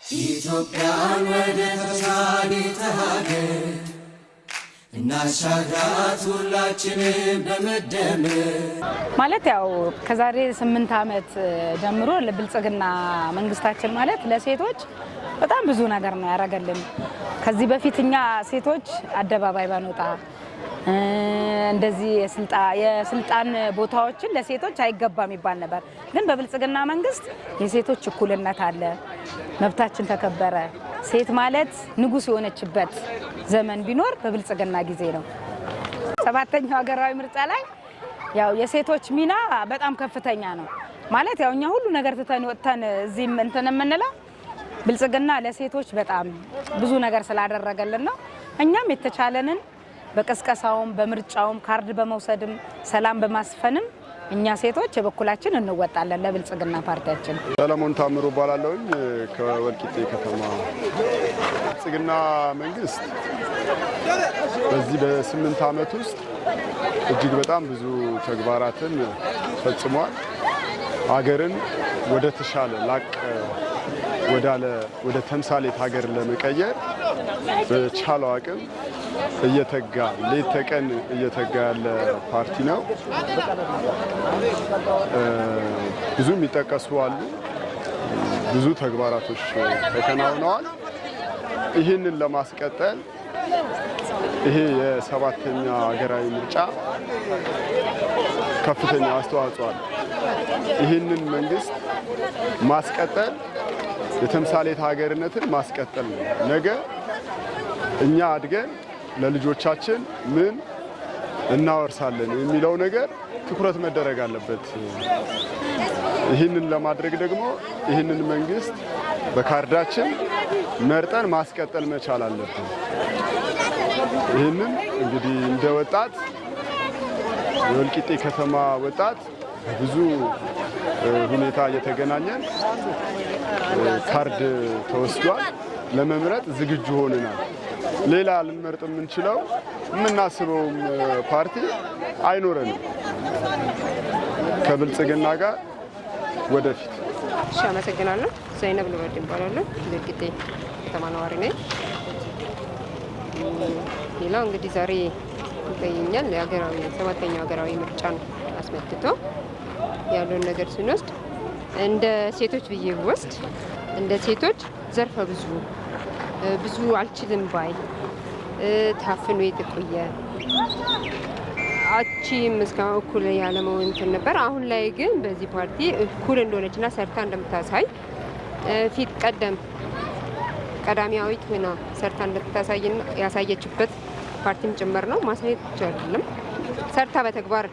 ኢትዮጵያን ወደ ተሳዲተ ሀገር እናሻግራት ሁላችንም በመደመር። ማለት ያው ከዛሬ 8 ዓመት ጀምሮ ለብልጽግና መንግስታችን ማለት ለሴቶች በጣም ብዙ ነገር ነው ያደረገልን። ከዚህ በፊት እኛ ሴቶች አደባባይ ባንወጣ፣ እንደዚህ የስልጣን ቦታዎችን ለሴቶች አይገባም ይባል ነበር። ግን በብልጽግና መንግስት የሴቶች እኩልነት አለ፣ መብታችን ተከበረ። ሴት ማለት ንጉስ የሆነችበት ዘመን ቢኖር በብልጽግና ጊዜ ነው። ሰባተኛው ሀገራዊ ምርጫ ላይ ያው የሴቶች ሚና በጣም ከፍተኛ ነው። ማለት ያው እኛ ሁሉ ነገር ትተን ወጥተን እዚህም እንትን የምንለው ብልጽግና ለሴቶች በጣም ብዙ ነገር ስላደረገልን ነው። እኛም የተቻለንን በቅስቀሳውም፣ በምርጫውም፣ ካርድ በመውሰድም፣ ሰላም በማስፈንም እኛ ሴቶች የበኩላችን እንወጣለን ለብልጽግና ፓርቲያችን። ሰለሞን ታምሩ እባላለሁኝ፣ ከወልቂጤ ከተማ። ብልጽግና መንግስት በዚህ በ8 ዓመት ውስጥ እጅግ በጣም ብዙ ተግባራትን ፈጽሟል። ሀገርን ወደ ተሻለ ላቅ ወዳለ ወደ ተምሳሌት ሀገር ለመቀየር በቻለው አቅም እየተጋ፣ ሌት ተቀን እየተጋ ያለ ፓርቲ ነው። ብዙ የሚጠቀሱ አሉ። ብዙ ተግባራቶች ተከናውነዋል። ይህንን ለማስቀጠል ይሄ የሰባተኛ ሀገራዊ ምርጫ ከፍተኛ አስተዋጽኦ አለ። ይህንን መንግስት ማስቀጠል የተምሳሌት ሀገርነትን ማስቀጠል ነው። ነገ እኛ አድገን ለልጆቻችን ምን እናወርሳለን የሚለው ነገር ትኩረት መደረግ አለበት። ይህንን ለማድረግ ደግሞ ይህንን መንግስት በካርዳችን መርጠን ማስቀጠል መቻል አለብን። ይህንን እንግዲህ እንደ ወጣት፣ የወልቂጤ ከተማ ወጣት በብዙ ሁኔታ እየተገናኘን ካርድ ተወስዷል። ለመምረጥ ዝግጁ ሆነናል። ሌላ ልንመርጥ የምንችለው የምናስበውም ፓርቲ አይኖረንም። ከብልጽግና ጋር ወደፊት። እሺ፣ አመሰግናለሁ። ዘይነብ ኑረዲን እባላለሁ። የወልቂጤ ከተማ ነዋሪ ነኝ። ሌላው እንግዲህ ዛሬ ይገኛል የሀገራዊ ሰባተኛው ሀገራዊ ምርጫን አስመልክቶ ያለውን ነገር ስንወስድ፣ እንደ ሴቶች ብዬ ብወስድ፣ እንደ ሴቶች ዘርፈ ብዙ ብዙ አልችልም ባይ፣ ታፍኖ የተቆየ፣ አቺም እስካሁን እኩል ያለመሆን እንትን ነበር። አሁን ላይ ግን በዚህ ፓርቲ እኩል እንደሆነችና ሰርታ እንደምታሳይ፣ ፊት ቀደም ቀዳሚያዊት ሆና ሰርታ እንደምታሳይና ያሳየችበት ፓርቲም ጭምር ነው። ማሳየት ብቻ አይደለም፣ ሰርታ በተግባር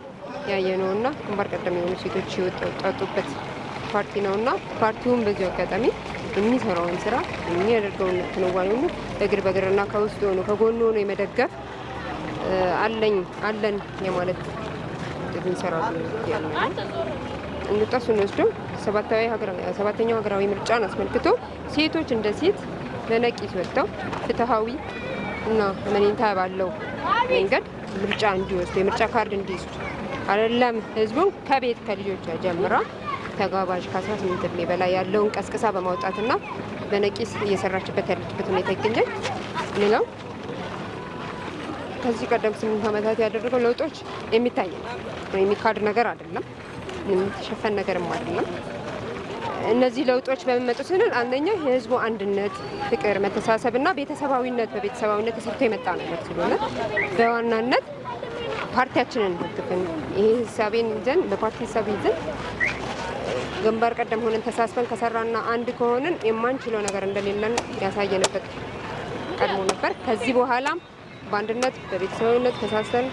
ያየነውና ግንባር ቀደም የሆኑ ሴቶች የወጡበት ፓርቲ ነውና ፓርቲውን በዚሁ አጋጣሚ የሚሰራውን ስራ፣ የሚያደርገውን ክንዋኔ ሁሉ እግር በእግርና ከውስጥ ሆኖ ከጎኑ ሆኖ የመደገፍ አለኝ አለን የማለት ይሰራሉ ያምናል። እንውጣ ስንወስደው ሰባተኛው ሀገራዊ ምርጫን አስመልክቶ ሴቶች እንደ ሴት በነቂስ ወጥተው ፍትሐዊ እና አመኔታ ባለው መንገድ ምርጫ እንዲወስዱ፣ የምርጫ ካርድ እንዲይዙ አይደለም ህዝቡን ከቤት ከልጆቿ ጀምራ ተጋባዥ ከ18 እድሜ በላይ ያለውን ቀስቅሳ በማውጣትና በነቂስ እየሰራችበት ያለችበት ሁኔታ ይገኛል። ሌላው ከዚህ ቀደም 8 ዓመታት ያደረገው ለውጦች የሚታይ ነው፣ የሚካድ ነገር አይደለም፣ የሚሸፈን ነገርም አይደለም። እነዚህ ለውጦች በሚመጡ ስንል አንደኛው የህዝቡ አንድነት፣ ፍቅር፣ መተሳሰብና ቤተሰባዊነት፣ በቤተሰባዊነት ተሰርቶ የመጣ ነገር ስለሆነ በዋናነት ፓርቲያችንን ደግፈን፣ ይሄ ህሳቤን ይዘን፣ በፓርቲ ህሳቤ ይዘን ግንባር ቀደም ሆነን ተሳስበን ከሰራና አንድ ከሆንን የማንችለው ነገር እንደሌለን ያሳየንበት ቀድሞ ነበር። ከዚህ በኋላም በአንድነት በቤተሰባዊነት ተሳስበን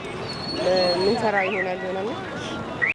ምንሰራ ይሆናል ይሆናል።